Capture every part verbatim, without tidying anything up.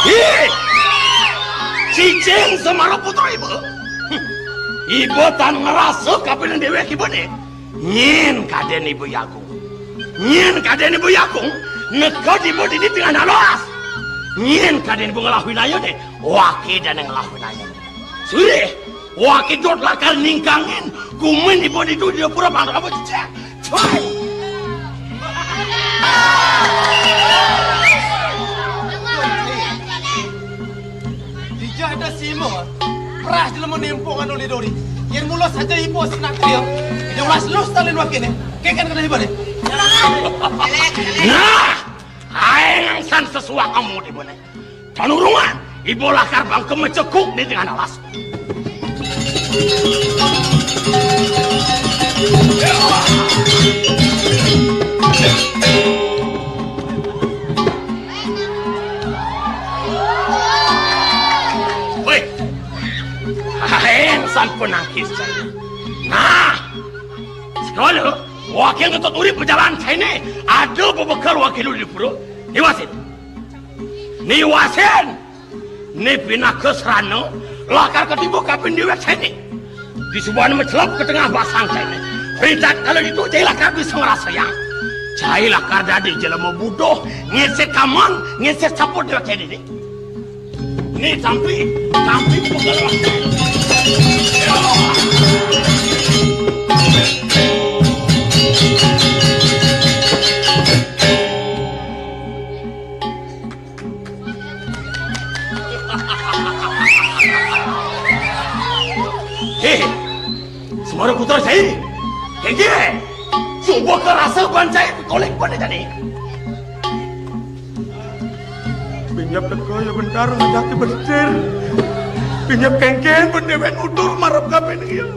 Ih! Cicing Semara Putra iba. Iba tan ngerasa kapilan dewek iba ni. Nyin kaden iba jagung. Nyin kaden iba jagung. Neked iba dini tengah nalas. Nyin kaden iba ngelahuin ayu ni. Waki dan ngelahuin ayu. Surih. Waki dot lakar ningkangin, kumin ibu ditu di dapur abang rambut cecek. Cuy. Dija ada sima, peras jelema nempung anu lidori. Yen mula saja ibu sinak dia, dia ulas lus talin wakine. Keken kena ibu ni. Nah, aing angsan sesuak kamu di mana? Panurungan, ibu lakar bangke mecekuk di tengah alas. Woi, aing san penangkis. Nah, sekolah, wakil ngetut urip berjalan sini, ada bebekel wakil di pura, niwasin. Niwasin! Ni pinaka serana, lakar ketiba kapin dewek sene. Disubahan mecelep ke tengah basang sene. Ridat kalau itu cai lakar bisa ngerasayang. Cai lakar dadi jelema buduh, ngeset kaman, ngeset saput dewek sene ni. Ni tampi, tampi pegel. Hei, Semara Putra Cai. Hei, cuba ke rasa ban cai kolek pada tadi. Binyap teka ya bentar ngajak ke bentir. Binyap kengkeng bendewek utur marap kabin iya.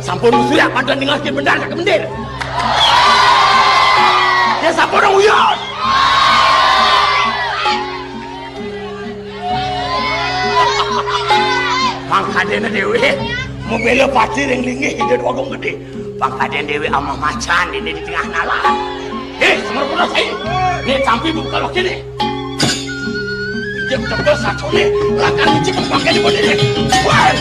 Sampun usui apa dan dengar ke bendar ke bendir. Dia sampun orang uyut. Pangkadene dewe, mau bela pati ring linggih ide dua gong gede. Pangkaden dewe amah macan ini di tengah nalar. Eh, Semar Putra Cai. Ni tampi buka lok ini. Dia betul satu ni, lakar ngicip pakai di bodi ni. Wah!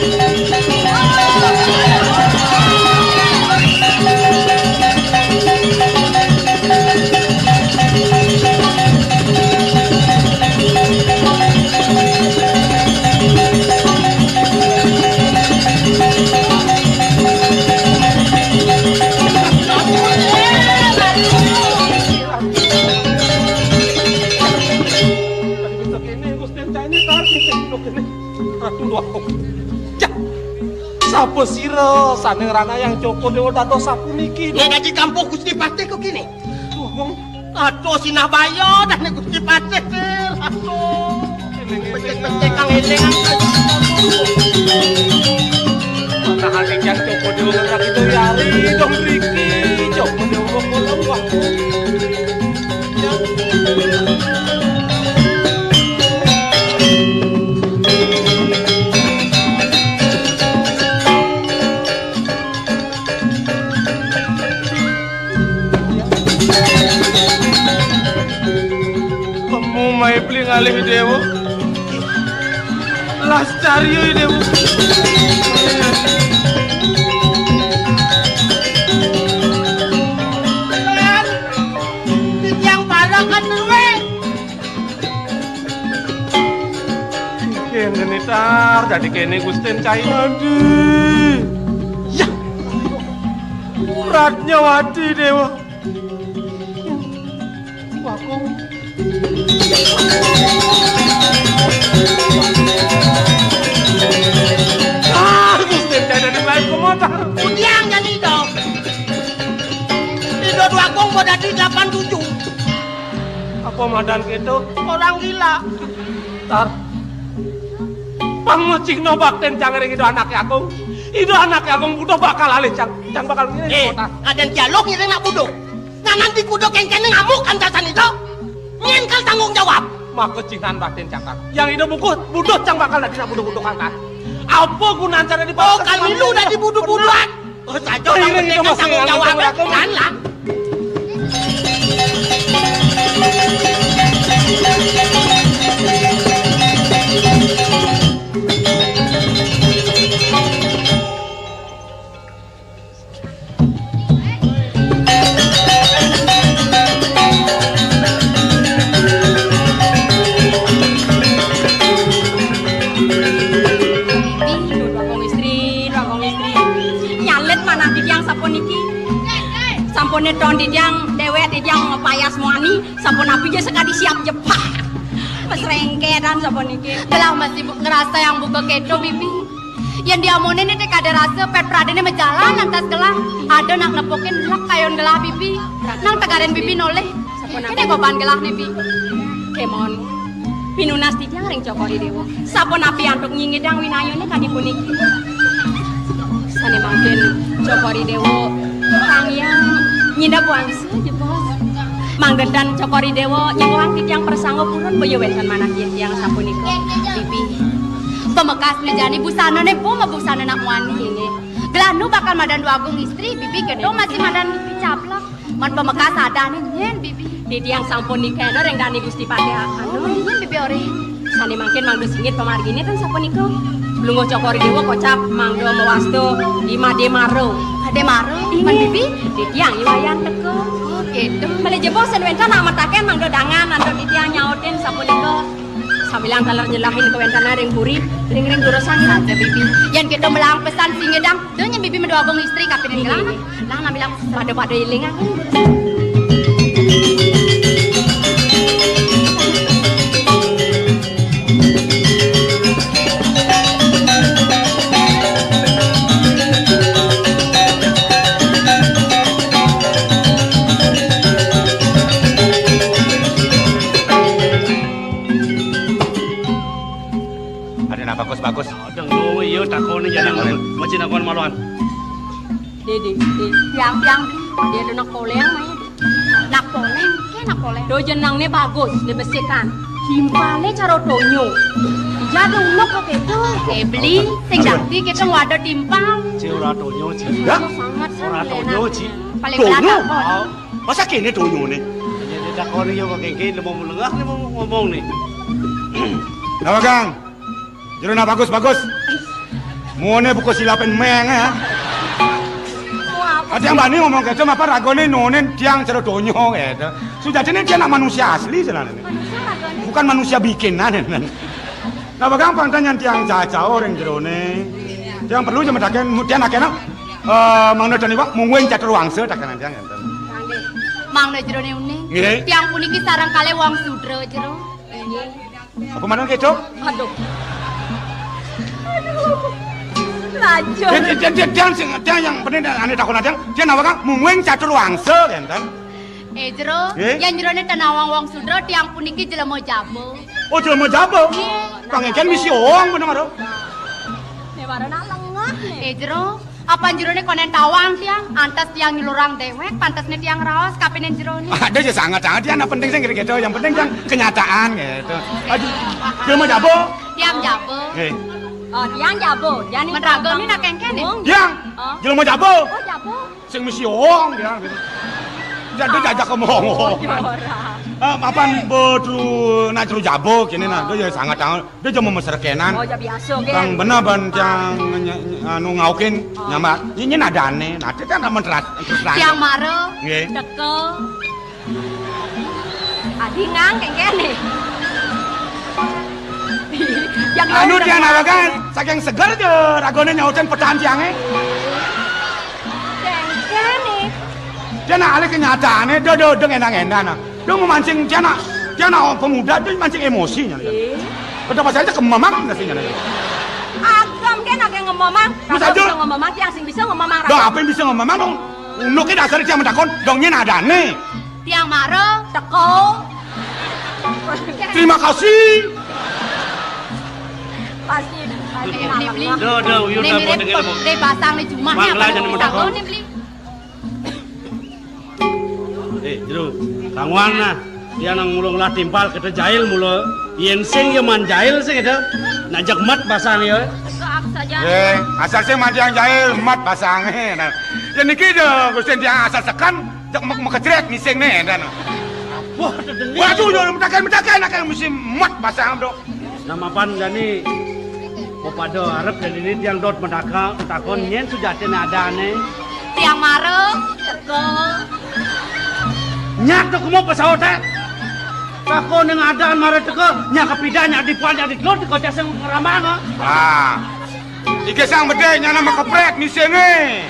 Ratu Luwakung. Cah, sapa sira sane ngranayang Cokor Dewa dados sapuniki? Nek dadi kampuh Gusti Patih kok kene? Luwakung. Aduh, sinah baya dah nek Gusti Patih, Sir. Aduh. Becek-becek kang eling. Padahal nek jan Cokor Dewa ngerak itu ya, ari dong mriki. Cokor Dewa kok luwakung. Kamu mai beli ngalih dewa. Las cari dewa. Tar, dadi kéné Gustin cai. Adi. Ya. Ratnawati Déwa. Wakung. Ah, Gustin cai dadi main komotor. Kudiang jani to. Ida Déwa Agung mau dadi delapan tujuh. Apa madan kéto? Orang gila. Tar. Pang cihna baktin cang ring Ida Anaké Agung. Ida Anaké Agung buduh bakal alih cang, cang bakal ngiring. Eh, komotor. Kadén dialog ngiring nak buduh. Nah, nanti kuda kéngkéné ngamuk antasan ida. Nyén kal tanggung jawab. Maka cihnan baktin cang, Tar. Yang ida buduh, buduh cang bakal dadi nak buduh-buduh kang, Tar. Apa gunan cara di. Oh, kal milu dadi buduh-buduhan. Oh, saja. Nah, orang ini penting kita kan masih tanggung jawab, kan? Kan lah. Ih, Déwa Agung Istri, Déwa Agung Istri. Nyalet manah titiang sapuniki. Sampuné ton titiang déwék titiang ngepayas muani, sapunapi ja sakadi siap jepak. Mesrengketan sapuniki. Telah masih bu-, ngerasa yang buka kéto, Bibi. Yén diamonin té kada rasa, pét pradéné majalan lantas gelah. Ada nak nepukin lek kayun gelah, Bibi. Nang tegarin Bibi nolih. Sapunapi? Kéné goban gelahné, Bi. Kémaon pinunas titiang ring Cokor I Déwa. Sapunapi antuk nyingidang winayuné kadi puniki. Sané mangkin Cokor I Déwa, Sang Hyang nyinda wangsa jebos. Mangda tan Cokor I Déwa nyengkohang titiang prasangga purun boya wénten manah titiang sapunika. Bibi, pamekasné jani busanané bu mabusana nak muani. Inggih. Gelah nu bakal madan Déwa Agung Istri, Bibi kéto masih madan Bibi Caplak. Mén pamekas adané nyén, Bibi. Titiang sampun nikehna ring dané Gusti Patih. Oh, nyén, Bibi, orahang. Sané mangkin mangda singit pamarginé tan sapunika. Lungguh Cokor I Déwa kocap mangda mawasta I Madé Mara. Madé Mara? Inggih. Mén Bibi? Titiang I Wayan teka. Oh, kéto. Malih jebos yén wénten nak mataken mangda dangan antuk titiang nyautin sapunika. Sambilang taler nyelahin kawéntenan ring puri, ring-ring durusang. Saja, Bibi. Yén kéto melahang pesan singidang, da nyén Bibi madan Déwa Agung Istri kapining gelah. Inggih. Nah, sambilang pada-pada éling, ah. Ada nak bagus-bagus. Ada ngono iya takone jeneng. Mesti nakon maluan. Dé, dé, dé. Tiang, tiang. Dia ada nak poleng, Mai. Nak poleng, ké nak poleng. Do jenengné bagus, dibesikan. Timpalé cara tonyo. Ija ada uluk kok itu. Eh, beli, sing ganti kita mau ada timpal. Cé ora tonyo, Cé. Ya? Sangat ora tonyo, Cé. Paling tonyo? Belakang. Masa kéné tonyoné? Ya, dia takon ya, pakai gini, mau melengah nih, mau ngomong nih. Apa, Kang? Jero nak bagus-bagus. Muoné buka silapin meng ya. Ada yang bani ngomong gitu, apa ragone nonin tiang cara tonyo gitu. Sujatiné dia nak manusia asli sebenarnya. Bukan manusia bikinan. Nah, bakal pantang yang tiang cacao ring jerone. Tiang perlu aja metaken, tiang nak kena. Eh, mangda tani wak, mungguing catur wangsa, tak kena tiang ngenten. Mangda jerone uning. Nggih. Tiang puniki sareng kalih wong sudra jero. Apa madan kéto? Aduh. Aduh. Lanjut. Tiang, tiang, tiang, tiang, sing, tiang yang penting ané takon tiang, tiang apa, Kang? Mungguing catur wangsa, ngenten. Eh, jero, nggih? Yang jerone tanawang wong sudra, tiang puniki jelema jaba. Oh, jelema jaba? Nggih. Pangengken misi owong bener, Maro. Né warna lengah né. Eh, jero, apa jerone konen tawang tiang, antes tiang nyulurang dewek, pantesne tiang raos kapinen jerone. Ada aja sangat-sangat ya, nah penting sih gitu, yang penting kan kenyataan gitu. Aduh, jelema jaba? Tiang jaba. Nggih. Oh, tiang jaba. Jani men ragane nak kengken, ya? Tiang. Oh. Jelema jaba. Oh, jaba. Sing misi owong ya. Jadi jajak ngomong. Oh, ya ora. Eh, apan bedu nak jero jaba kene nah, dia ya sangat sangat. Dia cuma mesrekenan. Oh, ya biasa, kan? Bang bener ban tiang anu ngaukin nyambat. Ini nadane, nah dia kan aman terat terus. Tiang mara. Nggih. Teka. Adi ngang kengkene. Anu, tiang nawegang, saking seger ja ragané nyautin petan tiangé. Kéngkéné. Tiang alih kenyataanné, do, do, dong éndah-éndah, nah. Dong memancing, tiang, tiang pemuda, dong mancing emosi, nya. Éh. Kada pasal aja kemamang, nah, sing, nya. Agam, kéné aké ngemamang. Bisa aja. Bisa ngemamang, tiang sing bisa ngemamang. Dong, apa yang bisa ngemamang, dong? Unduk dasar tiang mentakon, dong nyén adané. Tiang mara, teka. Terima kasih. Pasti, pasti. Né, né, beli. Do, do, uyuh. Né, dah, mirip buat dengel, Bu. Dé basang né jumah. Mangla, jangan mentakon. Né, beli. Éh, Jero, kanggoang nah. Tiang nang mula ngelah timpal kéto jail mula. Yén sing ya man jail sing kéto. Nak jeg met basang ya. Teka apa saja. Éh, asal sing man tiang jail, met basang. Nah. Yén niki ja, Gusti tiang asal seken. Cek mek-, mekecrét ngising né, dan. Wah, tedeni. Waduh, yo, mentaken, mentaken, akan mesti mat basang, Bro. Nah, mapan jani, mapada arep jani né tiang dot mendaka, takon nyén sujatiné adané. Tiang mara, teka. Nyak to kemo pesaut, éh. Takon ning adan mara teka, nyak kepidan, nyak dipuan, nyak dikelut, teka tiang sing ngerambang, éh. Ah. Iki sang bedé, nyana mekeprét, ngising, éh.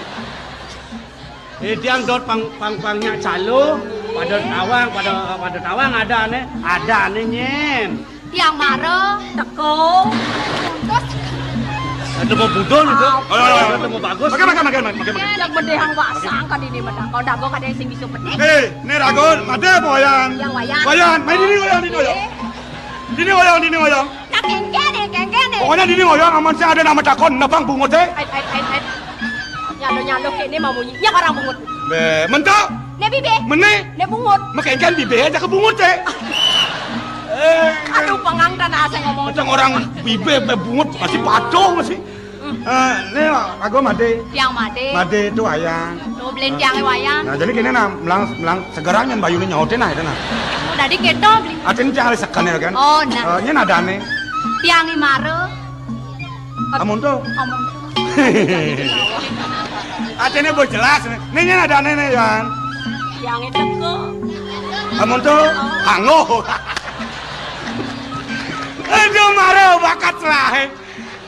Éh, tiang dot pang, pang, pang nyak calo, pada tawang, pada, pada tawang adané, adané nyén. Tiang mara, teka. Ada mau budol itu. Ayo, ayo, ayo. Ada mau bagus. Makan, makan, makan, makan, makan. Yang bedé hang basang kan ini medang. Kau dago kada sing bisa pedih. Éh, né ragon, madé apa wayang? Yang wayang. Wayang, main ini wayang, ini wayang. Éh. Dini ngoyong, dini ngoyong. Nah, kéngkéné, kéngkéné. Pokoknya dini ngoyong, amun sing ada nama takon, nepang bungut, éh. Ait, ait, ait, ait. Nyalo-nyalo kéné mamunyi. Nya orang bungut. Bé, mentok. Né bibih. Mené. Né bungut. Makéngkén bibih aja ke bungut, éh. Éh, aduh, pengang tanah asa ngomong. Macam orang bibih, bé bungut, masih patuh, masih. Éh, né, aku madé. Tiang madé. Madé to wayang. To, beli tiangé wayang. Nah, jadi kéné nah, melang, melang segerang nyén bayuné nyautin nah, itu nah. Oh, dadi kéto, beli. Atin tiang alih seken ya kan? Oh, nah. Éh, nyén adané. Tiangé mara. Amun to. Amun to. Atiné bos jelas né. Né nyén adané né, Yan. Tiangé teka. Amun to, hanggo. Aduh, mara bakat selaé.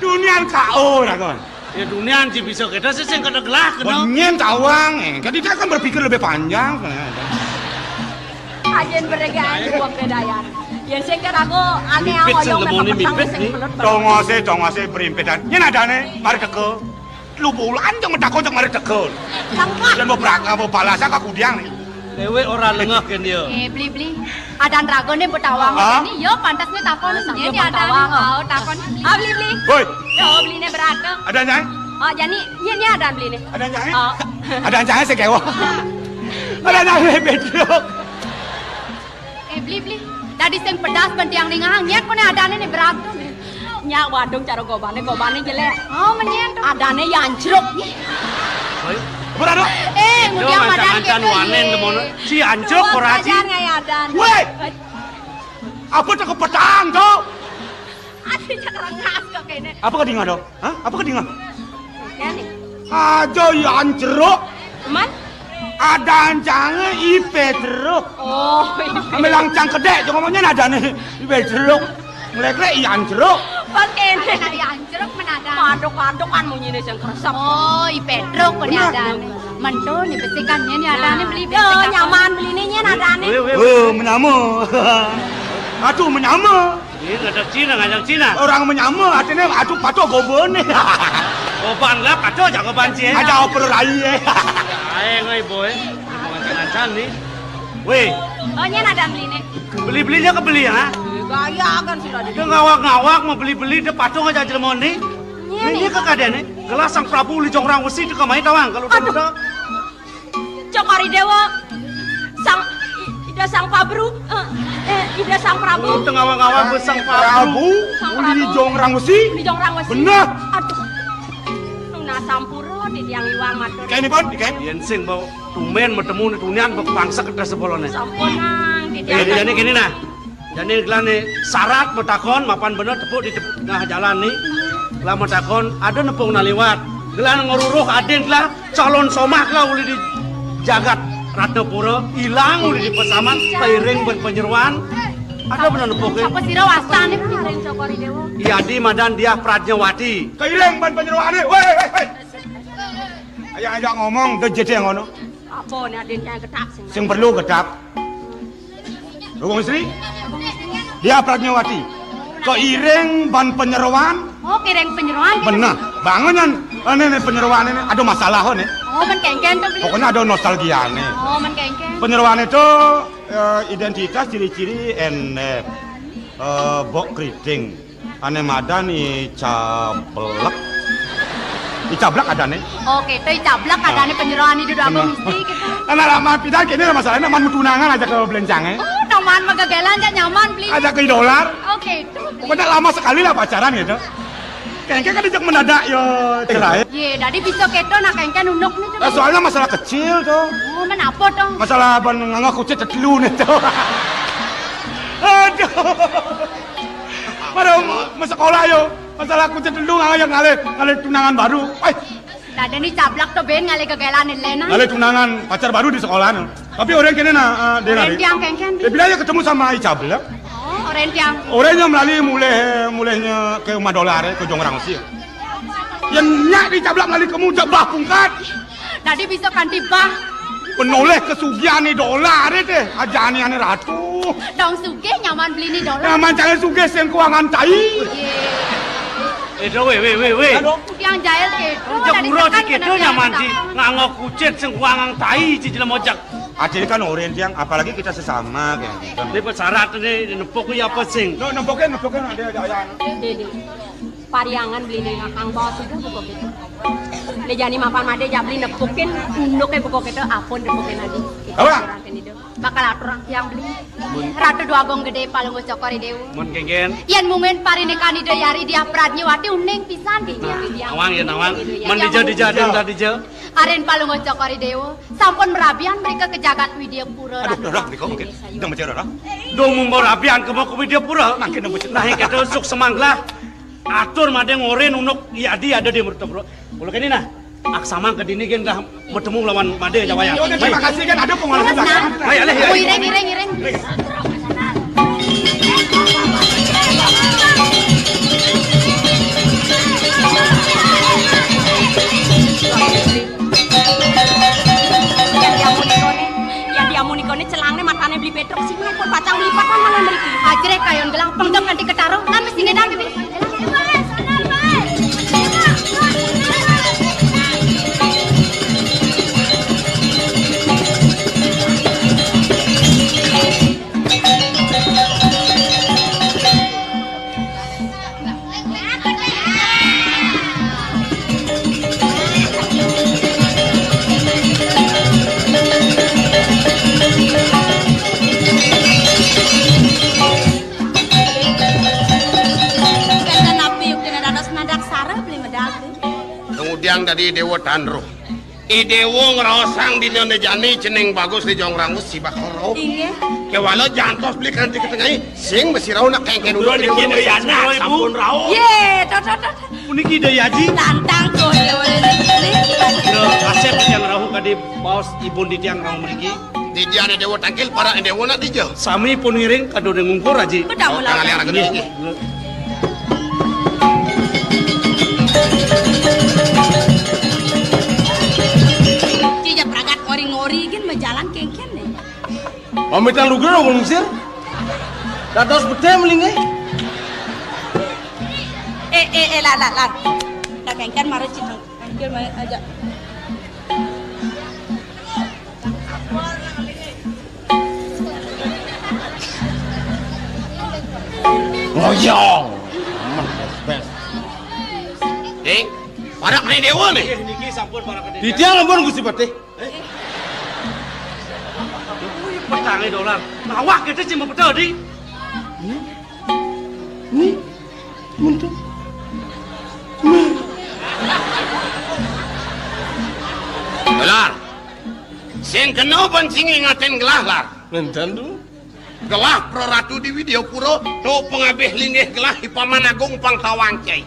Dunian K O, rakon. Ya, dunian sih bisa kita sih sing kada gelah, kena. Nyén tawang, éh. Kan kita kan berpikir lebih panjang. Ajén beregaan buang bedayan. Yén sing kerago ané. Mipit ngoyong sing lemoni, mipit sing nih. Tongosé, tongosé berimpitan. Nyén adané, mari teka. Telu bulan jeng mentakon jeng mari teka. Langkah. Dan beberapa, beberapa balasan ka kudiang nih. Déwék ora lengeh kén ya. Éh, beli-beli. Adan ragoné betawang. Hah? Ini ya pantes né takon. Nyén ya adan. Betawang. Oh, takon. Ah, beli-beli. Woi. Yo, beliné berat. Ada nyai? Oh, jani nyén ya adan beliné. Ada nyai? Oh. Ada nyai sekewa. Ada nyai beduk. Éh, beli-beli. Dadi sing pedas bén tiang ningehang, nyén koné adané né berat. Nya wadung cara gobané, gobané jelék. Oh, menyén to. Adané ya ancruk. Woi. Berat, dok. Éh, ngudiang madan kéto, wanen yé. Demono. Si ancruk ora si. Adan ngai adan. Woi. Apa tak kepetang to? Ati cakar ngas kok kéné. Apa kedingah, dok? Hah? Apa kedingah? Kéné. Aja ya ancruk. Man? Ada ancangé I P truk. Oh, I P. Ambil lancang kedék, cuma ngomongnya ada nih I P truk. Ngelék-lék ian jeruk. Bang kéné. Ada ian jeruk men ada. Paduk-paduk kan munyiné sing kresep. Oh, I P truk kok ada nih. Mentu nih besi kan nyén adané beli besi. Nyaman beliné nyén adané. Oh, menyama. Aduh, menyama. Ini ada Cina, ngajak Cina. Orang menyama, artinya aduh patuh goboné. Goban lah, patuh jago banci. Ada oper rai ya. Ayo ngai boy. Macam-macam nih. Wéh. Oh, nyén ada beliné. Beli-belinya kebeli ya? Gaya kan sudah di. Dia ngawak-ngawak mau beli-beli, dia patung aja jelema ni. Ini ke kadéné. Gelah Sang Prabu Uli Jongrang Wesi teka mai tawang kalau udah. Cokor Déwa. Sang I- Ida Sang Pabru. Eh, eh, Ida Sang Prabu. Tengah ngawak-ngawak Sang Prabu. Prabu Sang Uli Prabu. Jongrang Wesi. Uli Jongrang Wesi. Bener. Aduh. Nuna sampura di tiang iwang matur. Kayak ini pun, kayak. Yén sing bau tumbén metemu ni tunian bek pangsa kedas sepolone. Sampun nang di tiang. Jadi kéné nah. Jani gelah ni syarat metakon mapan bener tepuk di tep- tengah jalan ni. Gelah metakon ada nepung na liwat. Gelah ngoruruh adin gelah calon somah gelah uli di jagat Ratnapura, ilang uli di pesaman, pairing ben penyeruan. Ada bener nepukin. Sapa sira wastane, Ring Cokor I Dewa? Iya, Adi madan Diah Pradnyawati. Keiring ban panyeroane. Woi, woi, woi. Ayo, ayo ngomong, do jete ngono. Apa ne aden yang ketap sing? Sing perlu ketap. Wong Sri, Diah Pradnyawati. Keiring ban panyeroan. Oh, keiring panyeroan. Bener. Bangun, Nyan. Ini, ini panyeroan ini ada masalah, nih. Oh, men kengken to, Bli. Pokoknya ada nostalgia, nih. Oh, men kengken. Panyeroan itu, eh, identitas, ciri-ciri, ene, eh, bok keriting. Ane madan I Cablek. I Cablek adane. Oke, to I Cablek adane panyeroan I Duduk Agung Gusti gitu. Anak lama pidan kene masalahnya man tunangan aja ke belencange. Oh, naman magagelan aja nyaman, Bli. Aja ke dolar. Oke, to, Bli. Pokoknya lama sekali lah pacaran gitu. Kengken kan dijak mendadak yo cerai. Ye, dadi bisa keto nak kengken unuk nih, to. Eh, soalnya masalah kecil tuh. Oh, men apa to? Masalah ban nganggo kucit telu nih tuh. Aduh. Pada mau sekolah yo, masalah kucit telu ngalih, ngalih, ngalih tunangan baru. Woi. Dadi ni Cablek to ben ngalih gegelan lena. Ngalih tunangan pacar baru di sekolah, no. Tapi orang kene nah, eh, dia Orang ngalih. Tiang kengken, Bli. Dia bilang ya ketemu sama I Cablek. Oh, orang tiang. Orang yang melalui mulai, mulainya ke rumah dolar, ke Jongrang sih. Yang nyak di Cablek melalui kamu, jak bah pungkat. Dadi bisa kanti bah. Penoleh kesugihan ni dolar deh, aja ane ratu. Dong sugih nyaman beli ni dolar. Nyaman cari sugih sing kuangan tai. Ye. Eh, do, weh, weh, weh, weh. Tiang jail ke. Aja dadi pura tekan dikit kena do nyaman tiang di nganggo kucit sing kuangan tai, ci jelema ojek. Adil kan oren tiang, apalagi kita sesama kayak gitu. Ini persyarat ini, nepuk ya apa sing? No, nepuknya, nepuknya ada, ada, ada. Dede. Pariangan beli ning Kang Bos sudah buka gitu. Le jani mapan made jak beli nepukin, unduke buka gitu, apun nepukin adi. Apa? Bakal atur tiang beli. Ratu Dua Agung Gede Palungguh Cokor I Dewa. Mun kengken. Yen mungkin parinikan Ida Yari Diah Pradnyawati uning pisan di Nah, tiang. Nawang ya, nawang. Gitu ya. Mun Yang dija, dija, mungkin dija, dija. Arin Palungguh Cokor I Dewa. Sampun merabian mereka ke jagat Widya Pura. Aduh, Ratu Rara, Ratu mriko mungkin. Indonesia. Udah mencari Rara. Dong mumba rabian ke mau ke Widya Pura. Makin nemu cerita. Nah, yang kata suk semanglah. Atur made ngoren unuk yadi ada di Mertepro. Kalau kene nah, aksamang ke dini gen dah bertemu lawan made Jawa ya. Ya udah, terima kasih kan ada pengalaman. Nah. Ayo, ayo, ayo. Oh, ireng, ireng, ireng. Yang diamunikone, yang diamunikone celangne matane beli Petruk sing pun pacang melipat kan malah mriki. Ajre kayon gelang pengdem nanti ketaro, kan mesti ngedang gitu. Kenten napi yuk dina dados nadak sara beli medal tuh. Kemudian dari Dewa Tanruh. I Dewa ngraosang dina ne jani cening bagus di Jongrangus si bakal raup. Inggih. Kewala jantos beli kanthi ketengai sing mesti rauh nak kengken udah dikira ya nah sampun rauh. Ye, to, to, to, to. Puniki Ida Yaji. Lantang to Dewa Lili. Ira kasep yang rauh kadi baos ibun di tiang rauh mriki. Di dia ada Dewa Tangkil, para Dewa nak dija. Sami pun ngiring kadone ngungkur aji. Bedang Oh, melawan. Tangan yang ragu Iya. Tinggi. Cija pragat ngori-ngori gin majalan kengken nih. Pamitan lugra wong sir. Dados betem linge. Eh, eh, eh, la, la, la. Dah kengken mara cina. Kengken mara aja. Ngoyong. Ding, para kene Dewa nih. Niki sampun para kene. Titiang ampun Gusti Patih. Petange dolar. Awak kita cuma betul di. Nih. Nih. Muntung. Nih. Dolar. Sing kena pancing ingatin gelah, Lar. Ngenten, Dul. Gelah Praratu di Widyapura, tu pengabih linggih gelah i Paman Agung pang tawang cai.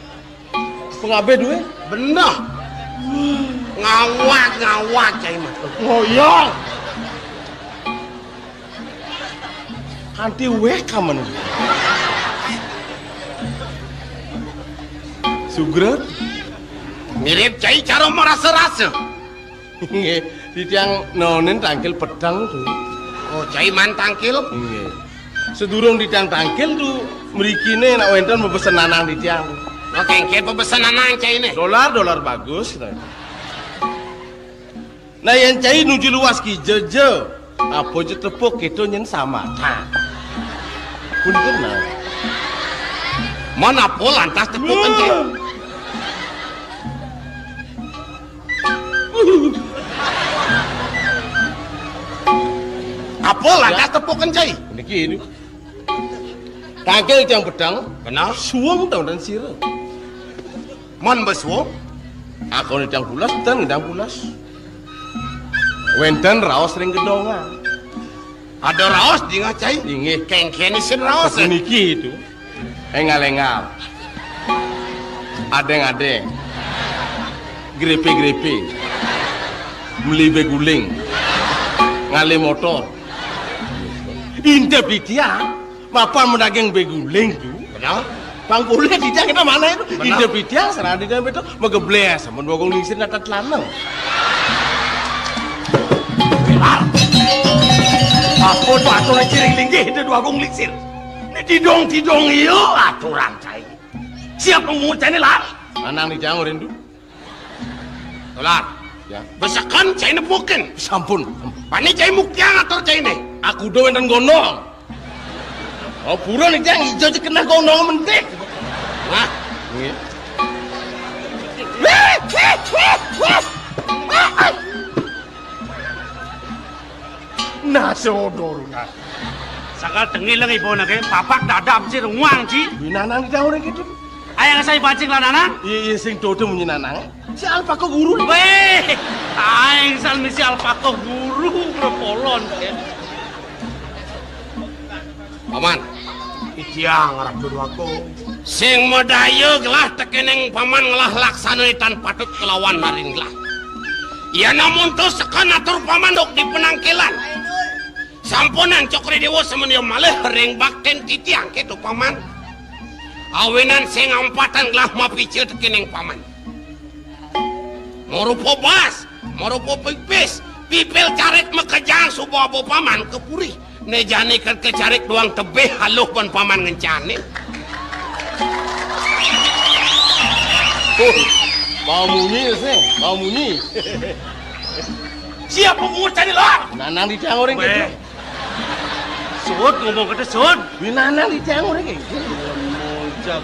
Pengabih duwe? Bener. Ngawak, ngawak cai mah. Ngoyong. Kanti wéh kamen. Sugret. Mirip cai cara marasa-rasa. Nggih, titiang nonin tangkil peteng tu. Oh, cai man tangkil? Nggih. Sedurung titiang tangkil tu, mrikine nak wénten mabesen nanang titiang tu. Oh, kéngkén pabesen nanang caine? Dolar, dolar bagus. Nah, yén cai nuju luas kija ja, apa ja tepuk kéto nyén samatan. Punten, nah. Mon apa lantas tepuk cai? Apa lantas tepuk cai? Niki, ini. Tangkil tiang pedang. Benar. Suwung tau dan sira. Mon basuwung? Akon tiang pulas, dan tiang pulas. Wénten raos ring gedongan. Ada raos dingeh cai? Inggih. Kéngkén isin raos. Niki itu. Énggal-énggal. Adéng-adéng. Grepe-grepe. Meli beguling. Ngalih motor. Intip titiang. Mapan madaging beguling tu. Benar. Pangkulih titiang kita mana itu? Benar. Intip titiang, serah titiang betul. Mageblés, sampun bagong lingsir natat lanang. Apa tu atur ciring linggih itu dua gong lingsir? Ini tidong-tidong iya aturan cai. Siap memungut cai ini, Lar? Manang di jangur itu. Tular. Ya. Besekan cai nepukin. Sampun. Bani cai muktiang atur cai ini. Aku do wénten gondong. Oh, buron iki yang ijo cek kena gondong mentik. Nah. Nggih. Nah, sodor, nah. Sakal tengi lagi ibu nake, papak dadam sih, ruang sih. Winanang kita orang gitu. Ayang saya pancing lah, Nanang. Iya, iya, sing dodo munyi Nanang. Si Alpako guru. Wéh, aing sal misi Alpako guru, bro, polon. Paman. Ijang, Ratu Dwagung. Sing madaya gelah tekening paman ngelah laksana tan patut kelawan narin gelah. Iya namun to sekan atur paman dok di penangkilan. Sampunang Cokre Dewa semendia malih ring bakten titiang keto paman. Awinan sing ampatan gelah mapica tekening paman. Marupa bas, marupa pipis, pipil carik makejang suba aba paman ka puri. Né jani kat ka carik doang tebih aluh ban paman ngencane. Oh, mau munyi sih, mau munyi. Siap pemungut cani lah. Nanang di tiang orang gitu. Sud ngomong kata sud. Winanang di tiang orang iki. Mojak.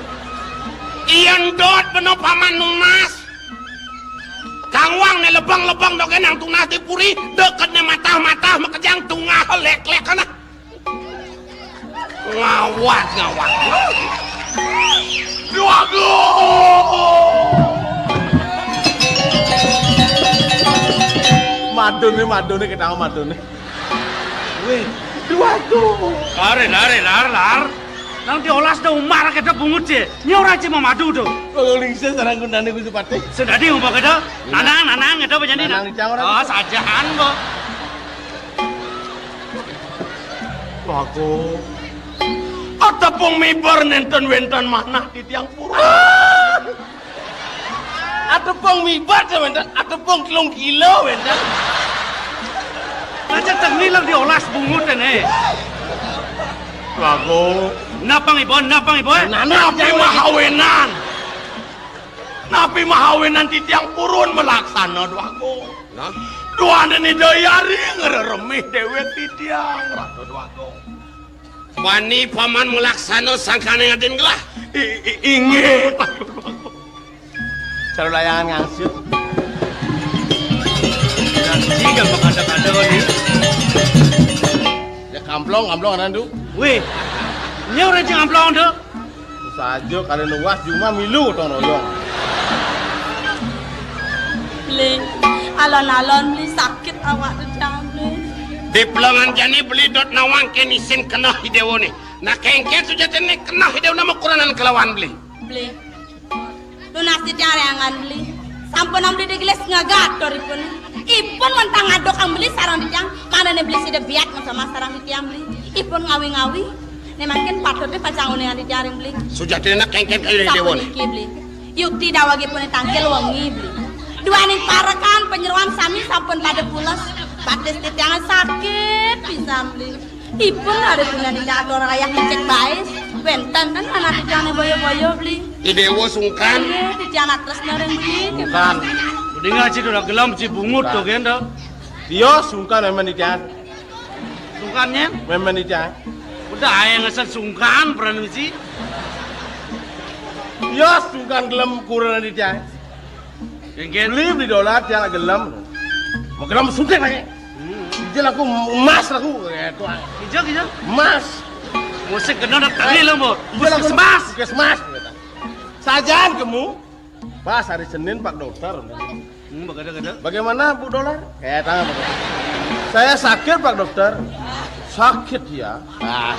Iya ndot beno paman nunas. Kangwang ne lebeng-lebeng doge nang tunas di puri, deket ne matah-matah makejang tungah lek-lek kana. Ngawat, ngawat. Waduh. Madone, madone, ketawa madone. Wéh, duh, aduh. Lare, lare, lar, lar. Nang diolas da umar keda bungut je. Nyo ora je mamadu do. Kalau lingsir sarang gundane Gusti Patih. Sendadi umpama keda. Nanang, nanang, keda penyanyi. Nanang, nanang. Cang ora. Oh, sajahan kok. Wago. Atepung mibar nenten wénten manah di tiang pura. Atepung mibat ya, wénten. Atepung telung kilo, wénten. Lah, cedek ni lek diolas bungut, né. Wago. Napang, Ibu? Napang, Ibu? Napi mahawenan? Napi mahawenan titiang purun malaksana, Dwago? Nah. Duaning Ida Hyang ngreremih déwék titiang, Ratu Dwago. Bani paman malaksana sangkaning adin gelah. I-, i-, inggih. Cara layangan ngangsut. Janji kan ada-ada ni. Ya, kamplong, kamplong anan tu. Wéh. Nya ora cing kamplong tu. Saja kali luas cuma milu gotong royong. Beli, alon-alon beli sakit awak tu jang beli. Di pelengan jani beli dot nawang kén isin keneh idéwané. Nah, kéngkén sujatiné keneh idéwané makuranan kelawan beli. Beli. Tunas titiang réangan beli. Sampun beli digelis ngagat doripun. Ipun wantah ngaduk kang beli sareng titiang, manané beli sida biat masama sareng titiang beli. Ipun ngawi-ngawi, né mangkin patutné pacang uningan titiang ring beli. Sujatiné nak kéngkén kaya déwané. Sapuniki beli. Yukti daweg ipuné tangkil wengi beli. Duaning parekan panyeroan sami sampun pada pules. Batis titiang sakit pisan beli. Ipun ada punya di atur ayah ngecek baé. Wénten kan anak titiang né boyo-boyo beli. I déwa sungkan. Iya, titiang nak tresna ring beli. Sungkan. Udah nggak sih, udah gelem si bungut tuh, gendong. Iya, sungkan memang titiang. Sungkan, nyén? Memang titiang. Udah, ayo ngesen sungkan, permisi. Iya, sungkan gelem kurang titiang. Kéngkén. Beli, beli dolar, titiang gelem. Mau gelem suntik lagi. Hmm. Ijel aku emas aku, gitu. Ijel, ijel. Emas. Musik kena nak tadi lo, Bu. Ijel aku puskesmas. Puskesmas, gitu. Sajaan kemu, pas hari Senin, Pak Dokter. Hmm, bagada-gada. Bagaimana, Bu Dolar? Kayak tangan, Pak Dokter. Saya sakit, Pak Dokter. Sakit, ya? Ah.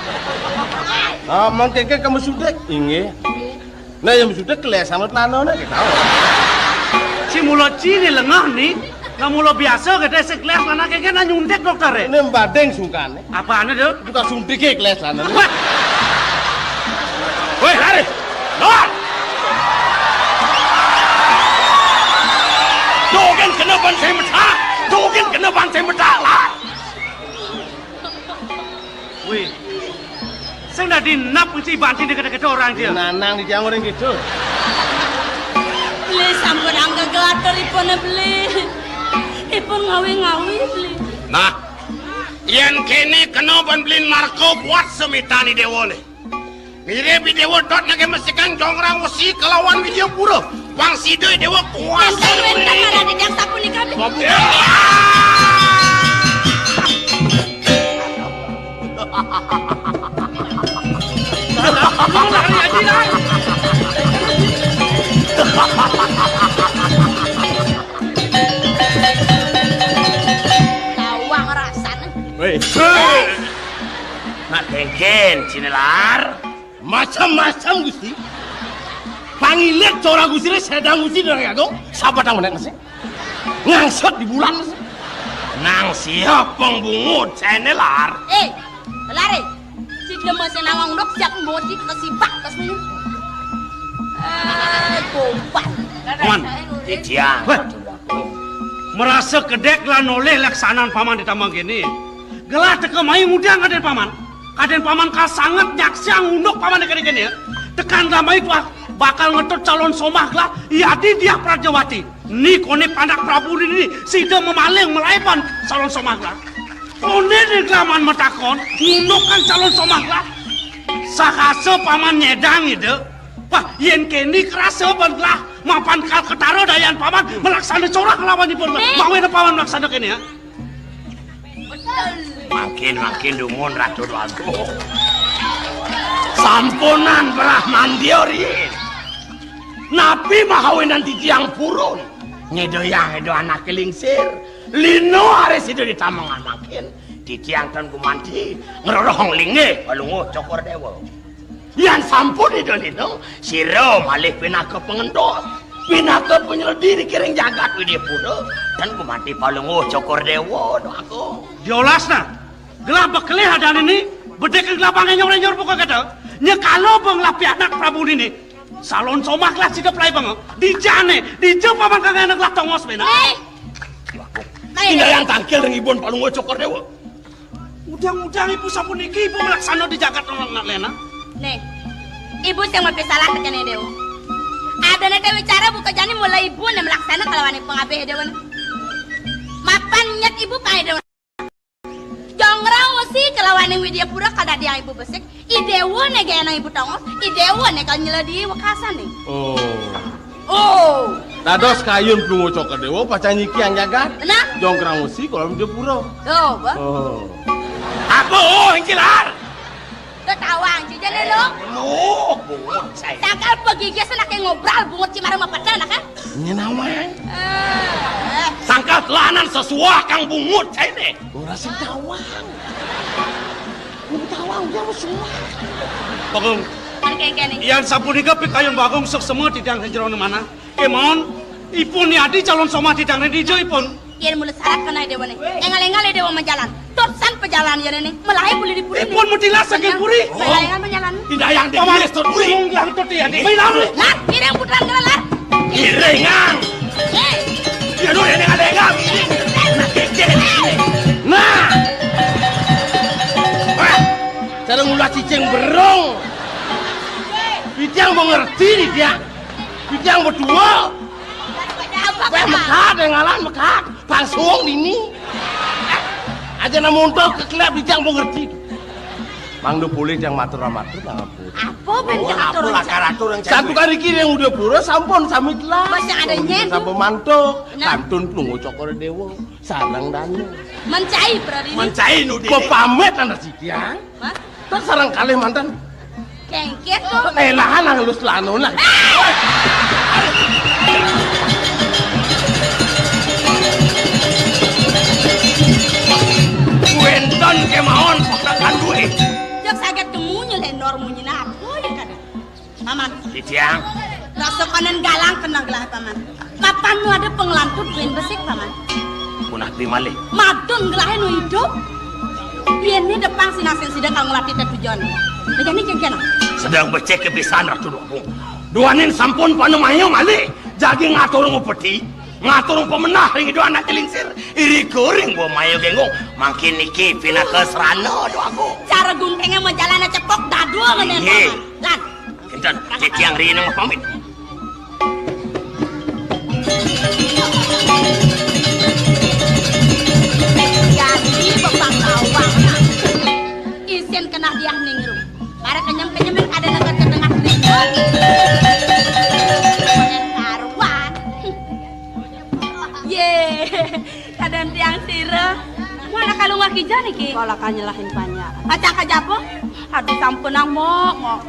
Ah, mau kéngkén kamu suntik? Inggih. Nah, yang suntik kelihatan lanana kita. Si mula cini lengah nih. Nah, mula biasa kita sing kelihatan lanana kéngkén nyuntik dokter, eh. Ini badeng sungkan, eh. Apaan itu? Bukan suntik, eh, kelihatan lanana. Wah. Woi, lari. Lor. Dogen kena ban saya mecah. Dogen kena ban saya mecah, lor. Wih. Sing dadi nap mesti banting deket-deket orang dia. Nanang di tiang orang gitu. Beli sampun angga gelatur ipun beli. Ipun ngawi-ngawi beli. Nah, yén kéné kena ban beli narka buat semitan i déwané. Mirip i déwa dot nagé mesikan jongrang wesi kelawan Widyapura. Pang sida i déwa kuasa. Wénten, wénten, marang titiang sapunika. Mabuk. Tawang rasané. Wéh. Nak tengken, Cinelar. Macam-macam, Gusti. Pangilit corah Gusti, sedang Gusti, Déwa Agung. Sabatang menék masih. Ngangsut di bulan masih. Nang siap pengbungut, Cinelar. Eh, Lar, eh. Si Dema sing nawang ndok siap mboti kesibak kesini. Eh, gombal. Paman, titiang. Wéh. Merasa kedék lan nolih laksanan paman di tambang kéné. Gelah teka mai ngundang kadén paman. Kadén paman kasanget nyaksiang unduk paman di kéné-kéné. Tekan gelah mai tuah bakal ngetut calon somah gelah, i adi Diah Pradjawati. Ni koné panak Prabu nini, sida mamaling malaéban calon somah gelah. Koné ni gelah man matakon, ngundukang calon somah gelah. Sakasa paman nyédang ida. Wah, yén kéné karasa ban gelah, mapan kal ketara dayan paman, malaksana corah lawan ipun. Nih. Mawéna paman malaksana kéné, ya. Mangkin, mangkin dumun Ratu Déwa Agung. Sampunang Bramantya riin. Napi mahawinan titiang purun? Nyédayang ida anaké lingsir. Lina ari sida di tambang mangkin. Titiang tan gumanti ngrerehang linggih Palungguh Cokor Déwa. Yan sampun ida lina, sira malih pinaka pangentos, pinaka panyeledi ring jagat Widyapura, tan gumanti Palungguh Cokor Déwa, Déwa Agung. Diolas nah, gelah bekelih adané ni, bedék gelah pang ényor-ényor buka kata, nyekala ba ngelah pianak Prabu nini, calon somah gelah sida pelai bang, dijané, dija paman kang anak gelah tongos bena. Eh. Indayang tangkil ring ibun Palungguh Cokor Déwa. Udang-udang ibu sapuniki ibu malaksana di jagat orang nak lena. Nih, ibu sing mapisalah tekan Déwa. Adané té wicara buka jani mula ibu né malaksana kalawan pangabih Déwa. Mapan nyet ibu pang Déwa. Jongrang wesi kalawaning Widyapura kadadiang ibu besik. I Déwa né gén ibu tongos, i Déwa né kal nyeledi wekasané. Oh. Oh. Dados kayun Palungguh Cokor Déwa pacang nyikiang jagat. Nah. Jongrang wesi kalawan Widyapura. Tuh, bah. Oh. Apa, oh, Cinelar? Ketawang, Cinelar, lo. Loh, bungut saya. Sangkal pegigis nak ngobrol bungut cimara mapeda nak, kan? Nyén nawang. Eh. Sangkal telanan sesuah kang bungut saya né. Ora sing tawang. Wong tawang dia wis suwah. Bagong. Kan kéngkén. Yan sapunika pikayun Bagong suksma titiang ing jero manah. Kémaon, ipun ni adi calon somah titiang ring dija ipun. Yén mula sarat kéné déwané. Énggal-énggal déwa majalan. Tot san pajalan yén né. Melaé puri di puri. Eh, pun mutilas saking puri. Énggal-énggal majalan. Tidak yang di Paman, puri. Tut ya, di. Main apa? Lat, piring putran kéné, Lat. Piringan. Eh. Ya, lu ini ada yang nggak? Nah. Wah, cara ngula cicing berung. Itu yang mengerti nih dia. Itu yang berdua. Apa? Wah, mekat, yang ngalan mekat. Langsung dini. Aja nang montok keklep di tiang mengerti. Mangda polih tiang matur-matur, Pak Ampun. Apa bén Oh, diatur apa rencana? Lakar atur rencana? Satu kali kiri yang udah pura sampun sami telah. Masih ada nyen, sampun mantuk. Nah. Kantun Plungguh Cokor Déwa, sareng dana. Mencai, Pradini. Mencai, Nudi. Pepamit anak si tiang. Hah? Terus sareng kalih manten. Kengkir tuh. Lelahan nang lus lanun lah. Wénten kémawon pakakan duit. Jek saged kemunye lendor munyi napa ya kada? Paman. Titiang. Rasa konen galang kena gelah, Paman. Mapan nu ada pengelantur buin besik, Paman. Punapi malih? Madun gelahé nu idup. Yén né depang sinasing sida kang ngelatih tetujon. Nah, jani kénkén. Sedeng becik kepisan Ratu Dukung. Duaning sampun panemayu malih. Jagi ngatur ngupeti, ngatur pemenah ring Ida Anak Lingsir. Irika ring Bumaya Génggong. Mangkin niki pinaka serana Dukung. Cara guntingé majalan cepok dadua ngenen, Paman. Lan. Kinten, titiang rina mapamit. Jadi bebak bawang. Isin kena diah ningrum. Para kenyem-kenyem kada dekat ke tengah ribut. Karuan. Yé. Kadén tiang sira. Wah, nak kalung wah kija niki. Kok lakar nyelahin panjak. Acak aja apa? Aduh, sampunang, Mok, Mok.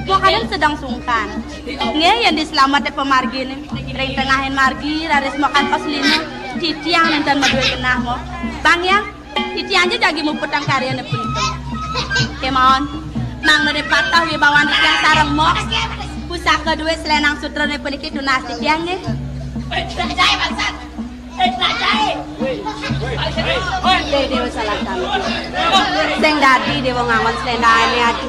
Mok kadén sedang sungkan. Nggih, yén diselamet pamarginé. Ring tengahing margi, raris Mok kantos lima. Titiang nénten madué genah, Mok. Bang ya, titiang aja jagi muputang karyané puniki. Kémawon. Mangda patah wibawan titiang sareng Mok. Pusaka duit selenang sutrané puniki tunas titiang nggih. Déwa salah tampi. Sing dadi déwa ngangon sléndané adi.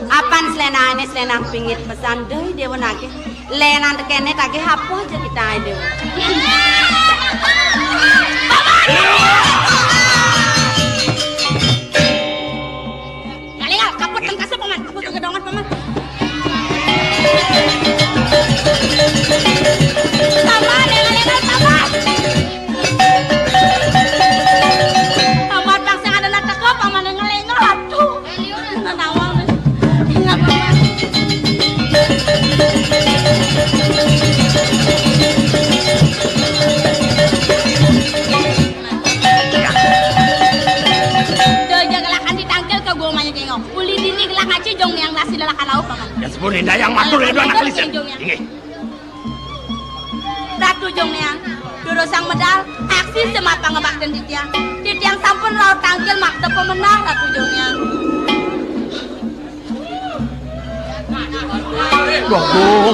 Apan sléndané sléndang pingit pesan, déwa déwa nagih. Lénan tekéné tagih apa aja kita aja. Kalingal, kaput tengkasa, Paman. Kaput tengkasa, Paman. Paman, lengal, lengal, Paman. Paman, bangsa ada nak teko, Paman, lengal, lengal, aduh. Nawang, Paman. Daya gelakan ditangkil ke gua manya jengok. Uli dini gelah ngaci jong yang nasi lelakan lauk, Paman. Ya sepun indah yang matur ya, anak kelis ya. Jong yang. Inggih. Ratu jong yang. Durusang medal, aksi semapa ngebakten titiang. Titiang sampun raut tangkil makta pemenang, Ratu jong yang. Waduh.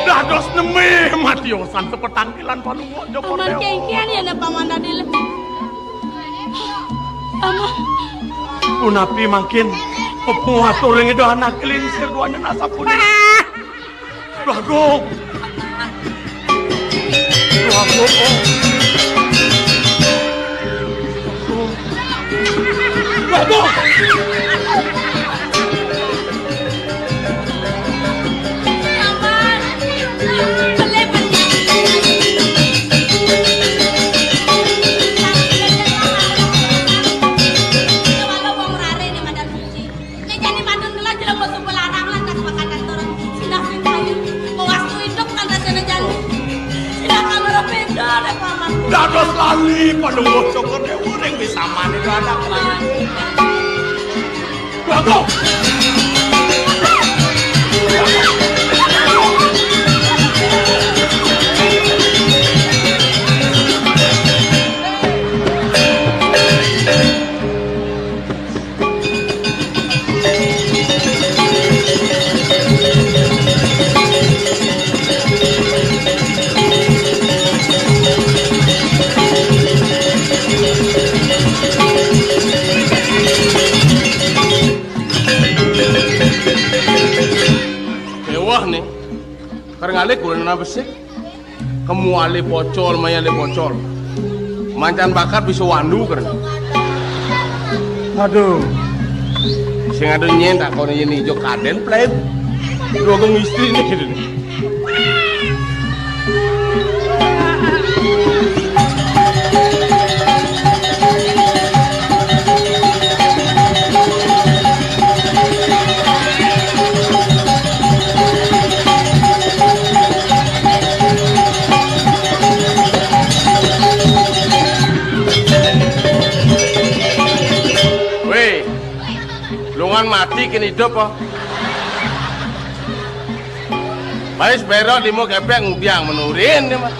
Dados nembe matiosan sepetangkilan Palungguh Joko Dewa. Paman kengkian ya, nah, Paman tadi le. Paman. Punapi mangkin pepunguh atur ring Ida Anak Lingsir duaning asapunika. Bagong. Bagong. Bagong. Nek jani madun kena jelema suba larang lan kas pakatan turun. Sinah sing kayu. Pewastu idup kan rasane jani. Sinah kamera beda nek paman. Dados lali Palungguh Cokor Dewa ring bisamane anak lali. Waduh. Kar ngalih golongan besik. Kemu alih pocol, maya alih pocol. Mancan bakat bisa wandu keren. Aduh. Sing ada nyen tak kono yen ijo kaden pleb. Dua gong istri nih gitu. Weh, lungan mati kini hidup apa? Baris berok lima kepek ngudiang menurin dia mah.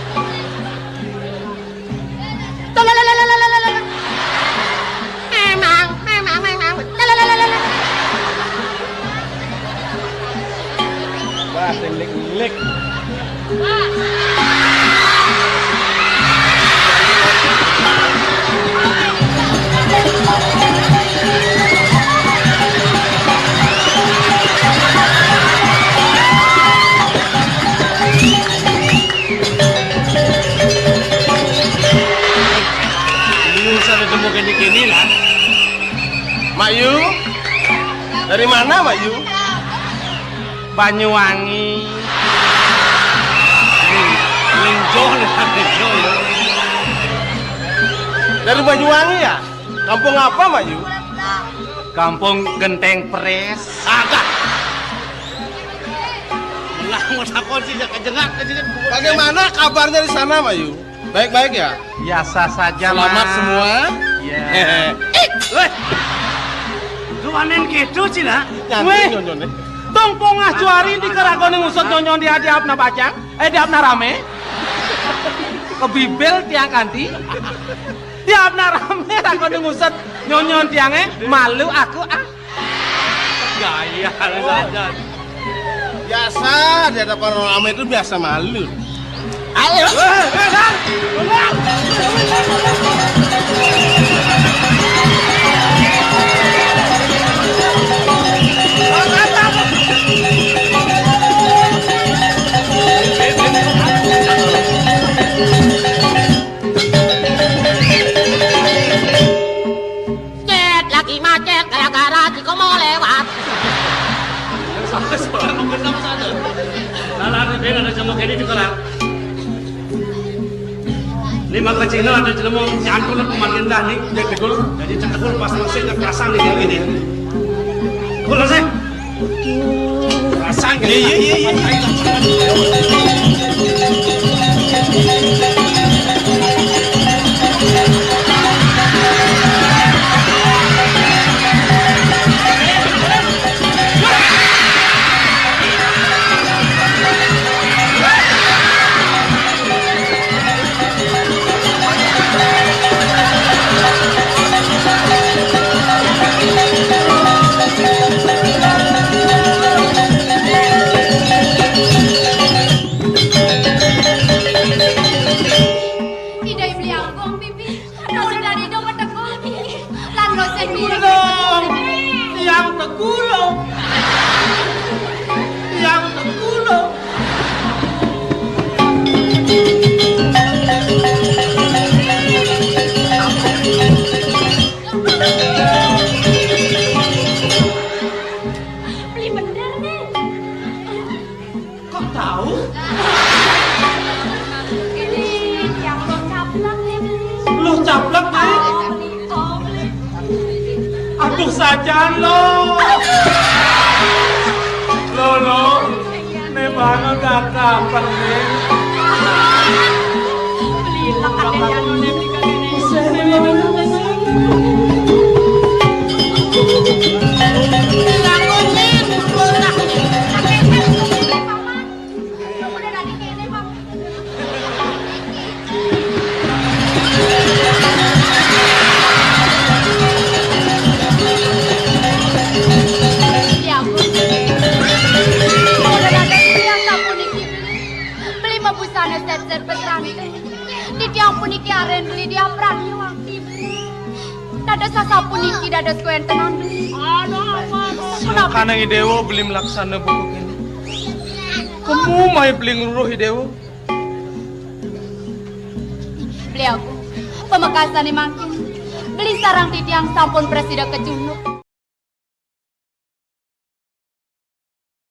Memang, memang, memang. Wah, sing lik-lik. Ini usah ketemu kene-kene lah. Mak Yu, dari mana Mak Yu? Banyuwangi. Linjo, Linjo ya. Dari Banyuwangi ya? Kampung apa Mak Yu? Kampung Genteng Pres. Agak. Lah, mau takon sih, ya, kejengak, kejengak. Bagaimana kabarnya di sana, Mak Yu? Baik-baik ya? Biasa saja, Selamat Mas. Semua. Ya. Hehe. Weh. Lu anen gitu, Cina? Nyantai Weh. Nyonyone. Tong pongah juari di keragoning usut nyonyon di hadiapna bajang, eh, di hadiapna rame. Kebibil tiang kanti. Di hadiapna rame, ragoning usut nyonyon tiange, malu aku, ah. Gaya, lu saja. Biasa, di hadapan orang ramai itu biasa malu. Ayo. Cet, lagi macet gara-gara si Komo lewat. Salah, salah, mungkin sama saja. Salah, ada beda, ada sama kayak di sekolah. Lima kecil ada jelema nyantun aku makin dah nih, dia tegul. Jadi cek tegul pas masih ke pasang nih kayak gini. Tegul sih. Pasang. Iya, iya, iya, iya. Idai beli angkong, Pipi. Kalau dari dong betegul. Lan lo sing mirip. Dong, yang tegul lo. Yang tegul lo. Beli bener, nih. Kok tahu? Ini yang lo caplak, nih, beli. Lo caplak, nih? Oh, beli. Oh, beli. Aduh, sajaan lo. Lo, lo. Né bangun gak kapan, né? Ya ampun. Ora ada yang sapuniki. Beli mabusana set-set pesrante. Titiang puniki aren beli diapran wakti beli. Dados sasapuniki dados kuentenan beli. Aduh, ampun. Kanang Idewa beli melaksana buku kene. Kemu mai beli ngruruh Déwa. Beli Agung, pamekasane mangkin, beli sareng titiang sampun prasida kecunduk